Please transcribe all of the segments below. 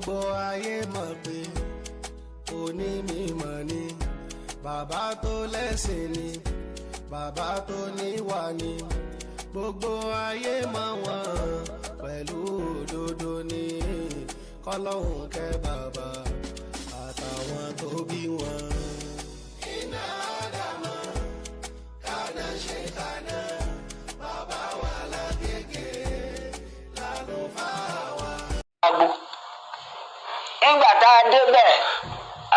Gbogbo ayé mọ̀ pé onímọ̀ ni bàbá tó lẹ́sìn ni bàbá tó níwà ni gbogbo ayé mọ̀ wọ́n pẹ̀lú òdodo ni kọ́lọ́hún kẹ́ bàbá àtàwọn tó bí wọn. Iná àdàmọ̀ kánà ṣe kánà bàbá wa lágége lálùfáà wa. Agbo nígbà tá a débẹ̀,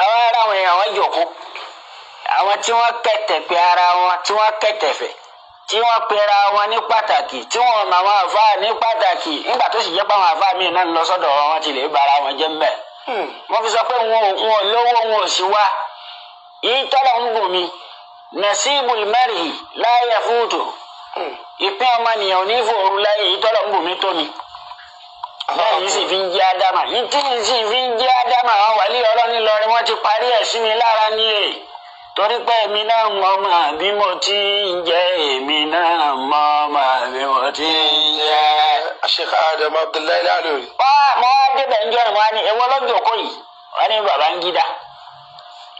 àwọn ará àwọn èèyàn wọn jòkó, àwọn tí wọ́n kẹ̀tẹ̀ pé ara wọn, tí wọ́n kẹ̀tẹ̀fẹ̀, tí wọ́n pera wọn ní pàtàkì, tí wọ́n mọ àwọn àfáà ní pàtàkì. Nígbà tó sì jẹ́ pé àwọn àfáà míì náà ń lọ sọ́dọ̀ wọn, wọ́n ti lè bara wọn jẹ́ mbẹ́. Wọ́n fi sọ pé wọn ò lówó, wọn ò sí wá yìí tọ́lọ̀ ń bù mí. Nasibul mar'i la yafutu, ìpín ọmọnìyàn ò ní fòrú láyé. Yìí tọ́lọ̀ ń bù mí tó mi bẹ́ẹ̀ yìí sì fi ń jẹ́ ádámà yìí tí yìí sì fi ń jẹ́ ádámà. Àwọn wàlíì ọlọ́ni lọrin wọ́n ti parí ẹ̀ sí mi lára ní è, torí pé èmi náà mọ̀ mà bí mo ti ń jẹ́, èmi náà mọ̀ mà bí mo ti ń jẹ́. Sheikh Adam Abdullahi Alori. Mo wá débẹ̀ ń jọ́nà, mo wá ní ẹ̀wọ́ lọ́jọ́ kọ́ yìí, wọ́n ní Babangida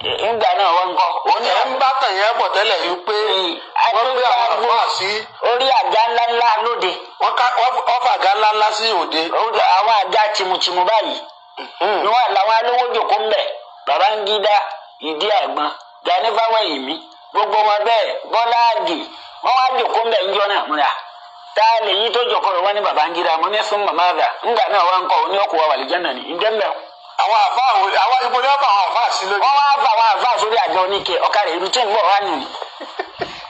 ńgbà náà wọ́n ń kọ́. Òun Ẹ̀ ń bá tàn yẹn bọ̀ tẹ́lẹ̀ yìí pé wọ́n gbé àwọn àfáà sí orí àga ńláńlá lóde. Wọ́n fàgá ńláńlá sí òde. Àwọn àga tìmùtìmù báyìí ni wọn làwọn alówó jòkó ń bẹ. Babangida, ìdí àgbọn, Gani Fáwẹ́hìnmí, gbogbo wọn bẹ́ẹ̀, Bọ́lá Àgè, wọn wá jòkó ń bẹ ń jọ náà. Múra tá a lè yí tó jòkó rẹ, wọn ní Babangida. Mo ní fún màmá rẹ ńgbà náà wọn kọ òní ọkọ wa wàlìjẹ náà ní ìdẹ́ mbẹ́. Àwọn àfáà wo àwọn ibo ni wọ́n fà àwọn àfáà sí lónìí? Wọ́n wá fà àwọn àfáà sórí àga oníke ọ̀kadà ìlú tí ń bọ̀ wá nù.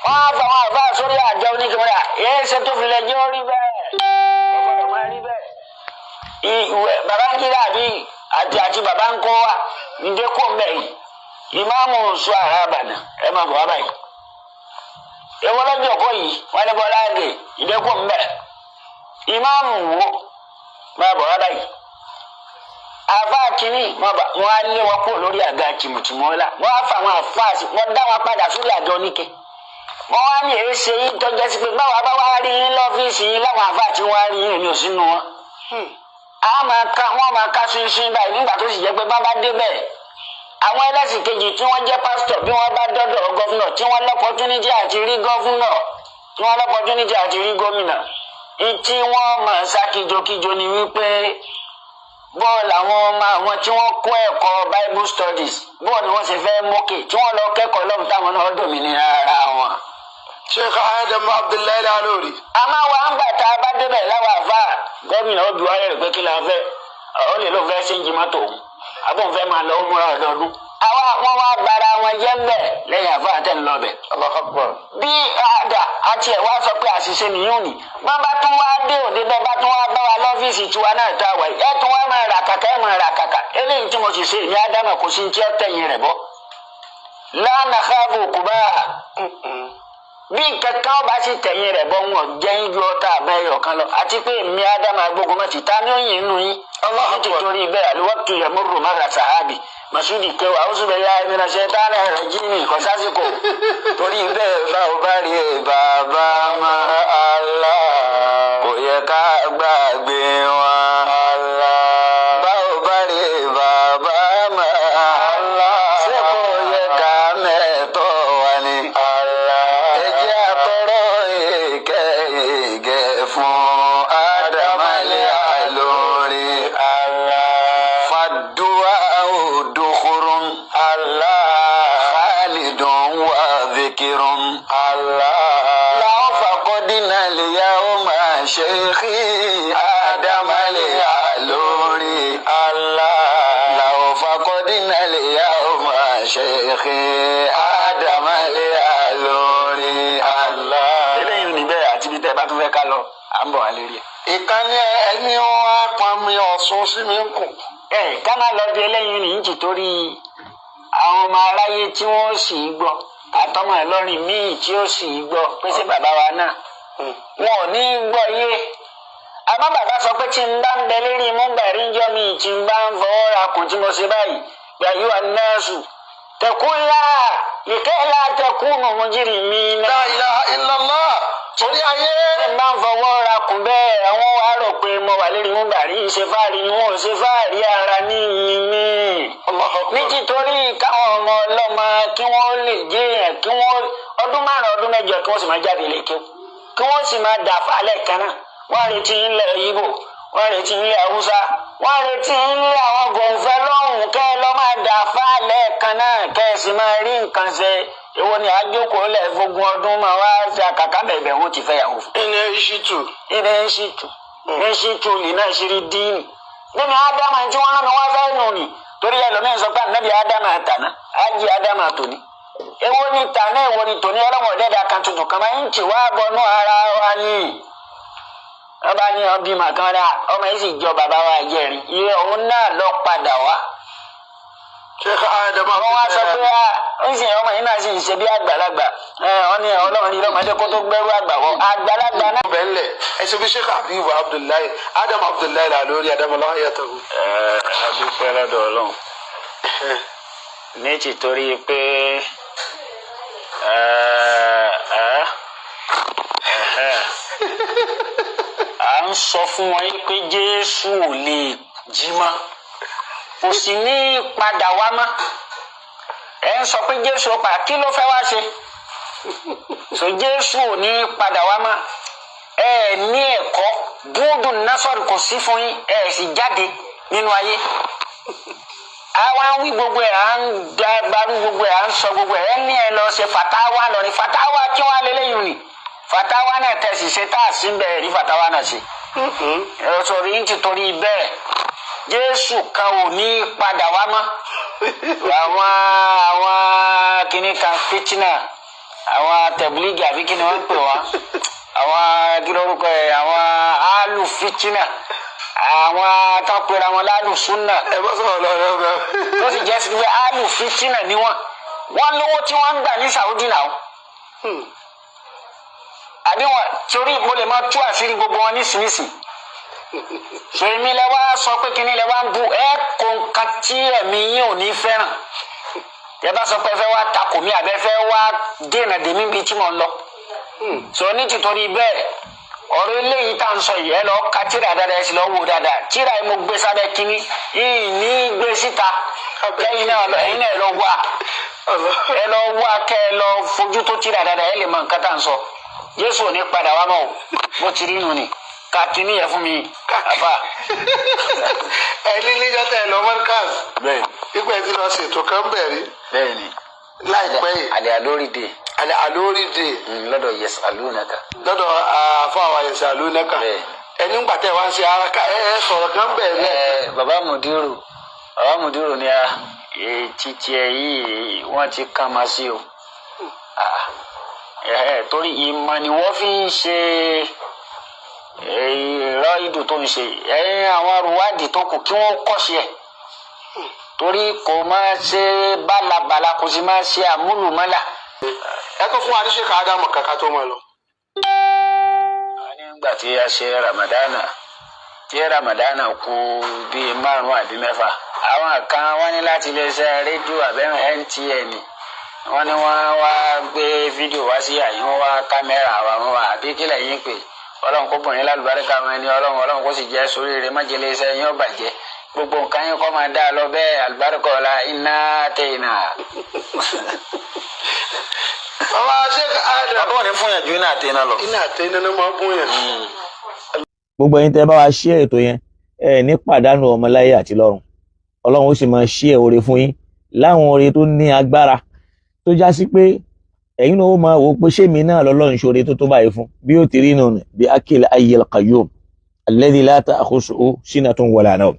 Wọ́n wá fà àwọn àfáà sórí àga oníke wọn dà ẹ̀ ṣe tó fi lẹ jẹ́ orí bẹ́ẹ̀, ọ̀gbọ́dọ̀ máa rí bẹ́ẹ̀. Ìwẹ̀ Babangida àbí àti baba ń kọ́ wa ǹdẹ́ kó mbẹ́ yìí, ìmáàmù sọ àrà àbànà ẹ máa bọ̀ wá báyìí. Èwo lọ́jọ́ kọ́ yìí? Wọ́n ní Bọ́lá Àgè, ǹdẹ́ kó mbẹ́. Ìmáàmù wo máa bọ̀ wá báyìí? Àfa kínní wọn á lé wọn kúrò lórí àga tìmùtìmù ọlá, wọn á fa àwọn àfa sí wọn, dá wọn padà sórí àga oníke. Wọn wá ní èyí ṣe yín tọjá sí pé báwa bá wá rí yín lọ́fíìsì yín, láwọn àfa tí wọn á rí yín, èmi ò sínú wọn. A máa ka wọn máa ká ṣinṣin báyìí. Nígbà tó sì jẹ́ pé bá bá débẹ̀, àwọn ẹlẹ́sìn kejì tí wọ́n jẹ́ pásítọ̀, bí wọ́n bá dọ́dọ̀ governor, tí wọ́n l'opportunity àti rí governor, tí wọ́n l'opportunity àti rí gómìnà, ìtí wọ́n máa sá kíjokíjo ni wípé bọ́ọ̀lù àwọn ọmọ àwọn tí wọ́n kọ́ ẹ̀kọ́ Bible studies, bọ́ọ̀lù ni wọ́n ṣe fẹ́ mókè tí wọ́n lọ kẹ́kọ̀ọ́ lọ́hùn táwọn náà dòmìnira ara wọn. Sheikh Adam Abdullahi Alori. Àmọ́ wa ń gbà tá a bá débẹ̀ láwọn àfa gómìnà, ó bi wá lérè pé kí la fẹ́. Ó lè ló fẹ́ ṣéǹjì mọ́tò òun, àbọ̀n fẹ́ máa lọ ó múra ọdọọdún. Àwa wọn wá gbára wọn jẹ́ ń bẹ̀ lẹ́yìn àfa àtẹ̀ ń lọ bẹ̀. Allahu Akbar. Bí àdà àti ẹ̀ wá sọ pé àṣìṣe nìyún ni wọ́n bá tún wá dé òde bẹ́ẹ̀, bá tún wá bá wa lọ́fíìsì tiwa náà tá a wà yìí, ẹ tún wá máa rà kàkà, ẹ máa rà kàkà. Eléyìí tí mo sì ṣe ní ádámà kò sí tí ó tẹ̀yìn rẹ̀ bọ́. Lánàá káàbò kò bá bí nǹkan kan bá sì tẹ̀yìn rẹ̀ bọ́, wọn jẹ́ ń ju ọta àbẹ́yọ̀ kan lọ. Àti pé èmi ádámà gbógun mọ́ ti ta ní òyìn inú yín. Nítorí bẹ́ẹ̀, àlùwàkì yamurru marra sahabi masudi kẹwàá ó sùn bẹ́ẹ̀ yá ẹ̀mí náà ṣe tánà rẹ̀ jí mi kọ́ sásìkò. Torí bẹ́ẹ̀, bá o bá rí bàbá máa Allah. kò yẹ ká gbàgbé wọn. Allah. Bá o bá rí bàbá máa Allah. ṣé kò yẹ ká mẹ́tọ́ wa ni. Allah. Ẹ jẹ́ àtọrọ ìkẹ́ ìgẹ̀ fún Ádámálẹ̀ àlórí. Allah. Fàdúrà òdòkòrò. Allah. Khalidun wa dhikirun. Allah. لو فقدنا اليوم شيخي آدم العلوري. Allah. لو فقدنا اليوم شيخي آدم العلوري. Allah. Eléyìí ní bẹ́ẹ̀ àti bí tẹ́ ẹ bá tún fẹ́ ká lọ, à ń bọ̀ wá lérí ẹ̀. Ìkànnì ẹni wọn á pọn mi ọ̀sùn sí mi ń kùn. Ẹ ká má lọ bí eléyìí ní nítorí àwọn ọmọ aráyé tí wọ́n sì gbọ́, àtọmọ Ìlọrin míì tí ó sì gbọ́ pé sí bàbá wa náà wọn ò ní gbọ́ yé. Àmọ́ bàbá sọ pé tí n bá ń bẹ lérí múgbàrí ń jọ mi, tí n bá ń fọwọ́ ra kùn tí mo ṣe báyìí gbàyú ànáṣù tẹkúnlá ìkẹ́lá tẹkúnù mujrimi mi náà. La ilaha illallah. Torí ayé. Tí n bá ń fọwọ́ ra kùn bẹ́ẹ̀, àwọn wàá rò pé pé mo wà lérí múbàrí ṣe fáàrí ni wọn ò ṣe fáàrí ara ní yìnyín Allahu Akbar. ní títorí káwọn ọmọ ọlọ́mọ kí wọ́n lè jẹ́ èèyàn, kí wọ́n ọdún 5, ọdún 8 kí wọ́n sì máa jáde lè kéwú, kí wọ́n sì máa dà fálẹ̀ kan náà. Wọ́n retí ilẹ̀ Ìgbò, wọ́n retí ilẹ̀ Haúsá, wọ́n retí ilẹ̀ àwọn gòǹfẹ́ lọ́hùn, kẹ́ ẹ lọ́ máa dà fálẹ̀ kan náà, kẹ́ ẹ sì máa rí nǹkan ṣe. Èwo ni àjókòó lẹ̀ fógún ọdún máa wá ṣe àkàkà bẹ̀bẹ̀ wọn ti fẹ́ yàwó fún. Ilé ìṣìtù. Ilé ìṣìtù, ìṣìtù lè náà ṣe rí díìnì nínú ádámà tí wọ́n rán mi wọ́n fẹ́ nù ni. Torí ẹlòmíín sọ pé ànábì ádámà tàná, ájí ádámà tòní. Èwo ni tàná, èwo ni tòní? Ọlọ́mọ ọ̀dẹ́dà kan tuntun kan máa ń tì wá bọnú ara wa ni. Wọ́n bá ní ọbí màkàn rà, ọmọ yìí sì jọ bàbá wa jẹrin, iye òun náà lọ padà wá. Sheikh Adam. Wọ́n wá sọ pé ó sì ọmọ yìí náà sì ń ṣe bí àgbàlagbà. Wọ́n ní Ọlọ́run ní lọ́mọdé kó tó gbẹ́rú àgbà wọ àgbàlagbà náà. Bẹ́ẹ̀ lẹ̀ ẹ ṣe bí Sheikh Habib Abdullahi Adam Abdullahi là lórí Adam aláyàtọ̀. Ẹ a dúpẹ́ lọ́dọ̀ Ọlọ́run ní tìtorí pé ẹ ẹ ẹ à ń sọ fún wọn yìí pé Jésù ò lè jí mọ́, kò sì ní padà wá mọ́. Ẹ ń sọ pé Jésù ó pa, kí ló fẹ́ wá ṣe? So Jésù ò ní padà wá mọ́. Ẹ ní ẹ̀kọ́ gúdùn násọ̀rì kò sí fún yín, ẹ sì jáde nínú ayé. Àwa ń wí gbogbo ẹ̀, à ń gbarú gbogbo ẹ̀, à ń sọ gbogbo ẹ̀. Ẹ ní ẹ lọ ṣe fàtáwá lọ ní fàtáwá kí wọ́n á lé lẹ́yìn ni fàtáwá náà tẹ̀sí ṣe tá a sí bẹ́ẹ̀ rí fàtáwá náà ṣe. Ẹ sọ̀rọ̀ yín ti torí bẹ́ẹ̀ Jésù kan ò ní padà wá mọ́. Àwọn kìnnì kan fitina, àwọn tẹ̀bílígì àbí kí ni wọ́n ń pè wọ́n, àwọn kí lórúkọ ẹ̀, àwọn alu fitina, àwọn tó pera wọn lálù súnà. Ẹ bá sọ̀rọ̀ lọ rẹ bẹ́ẹ̀. Tó sì jẹ́ sí pé alu fitina ni wọ́n. Wọ́n lówó tí wọ́n ń gbà ní Saudi náà. Àbí wọn torí mo lè máa tú àṣírí gbogbo wọn nísinsìnyí. Sèmi lẹ wá sọ pé kíní lẹ wá ń bu ẹ kó nǹkan tí ẹ̀mí yín ò ní fẹ́ràn. Tẹ bá sọ pé ẹ fẹ́ wá takò mí àbẹ fẹ́ wá dènà dèmí bíi tí mò ń lọ. Sọ ní tìtorí bẹ́ẹ̀ ọ̀rọ̀ eléyìí tá à ń sọ yìí, ẹ lọ ka tíra dáadáa, ẹ sì lọ wò dáadáa. Tíra yìí mo gbé sábẹ́ kíní yìí ní gbé síta. Lẹ́yìn náà ẹ̀yin náà ẹ lọ wá, ẹ lọ wá kẹ́ ẹ lọ fojú tó tíra dáadáa, ẹ lè mọ nǹkan tá à ń sọ. Jésù ò ní padà wá mọ́ o, bó ti rí nù ni. Ka kíní yẹn fún mi àfà. Ẹ ní níjọ́ tẹ̀ lọ Markaz. Bẹ́ẹ̀ni. Ipò ẹ ti lọ ṣètò kan bẹ̀rí. Bẹ́ẹ̀ni. Láìpẹ́ yìí. Àlẹ́ àlóríde. Àlẹ́ àlóríde. Lọ́dọ̀ Yẹsàlúnàkà. Lọ́dọ̀ àfọwọ́ Yẹsàlúnàkà. Bẹ́ẹ̀. Ẹni ńgbà tẹ̀ wá ń ṣe araka ẹ ẹ sọ̀rọ̀ kan bẹ̀ rẹ̀. Ẹ bàbá Mùdírù ni a títí ẹ yìí wọ́n ti kàn máa sí o. Torí ìmọ̀ ni wọ́n fi ń ṣe ìrọ̀ ìdù tó ń ṣe. Ẹ̀yin àwọn arúwádìí tó kù kí wọ́n kọ́ṣe ẹ̀. Torí kò máa ṣe bálabàla, kò sì máa ṣe àmúlùmálà. Ẹ tó fún wa ní Sheikh Ádámù kàkà tó máa lọ. Nígbà tí a ṣe Ramadana, tí Ramadana kù bíi 5 àbí 6, àwọn kan wọ́n ní láti iléeṣẹ́ rédíò àbẹ́rẹ́ NTN, wọ́n ní wọ́n wá gbé fídíò wá sí àyè, wọ́n wá kámẹ́rà wa, wọ́n wá àbí kílẹ̀ yín pé Ọlọ́run kó bùn yín lálùbáríkà wọn ẹni Ọlọ́run, Ọlọ́run kó sì jẹ́ sóríire, májèlé iṣẹ́ yín ó bàjẹ́, gbogbo nǹkan yín kó máa dá a lọ bẹ́ẹ̀, àlùbáríkà ọ̀la iná tẹ̀yìnà. Bàbá Sheikh Adam. Bàbá ò ní fún yàn ju iná àtẹ̀yìnà lọ. Iná àtẹ̀yìnà ló máa ń bún yàn. Gbogbo ẹ̀yin tẹ́ bá wa ṣí ètò yẹn, ẹ ní pàdánù ọmọ láyé àti lọ́run. Ọlọ́run ó sì máa ṣí ẹ oore fún yín láwọn oore tó ní agbára tó já sí pé ẹ̀yin náà ó máa wò ó pé ṣé mi náà lọ́lọ́run ṣoore tó tó báyìí fún bí ó ti rí nù ní bí akil ayyil qayyum alladhi la ta'khusuhu sinatun wala nawm.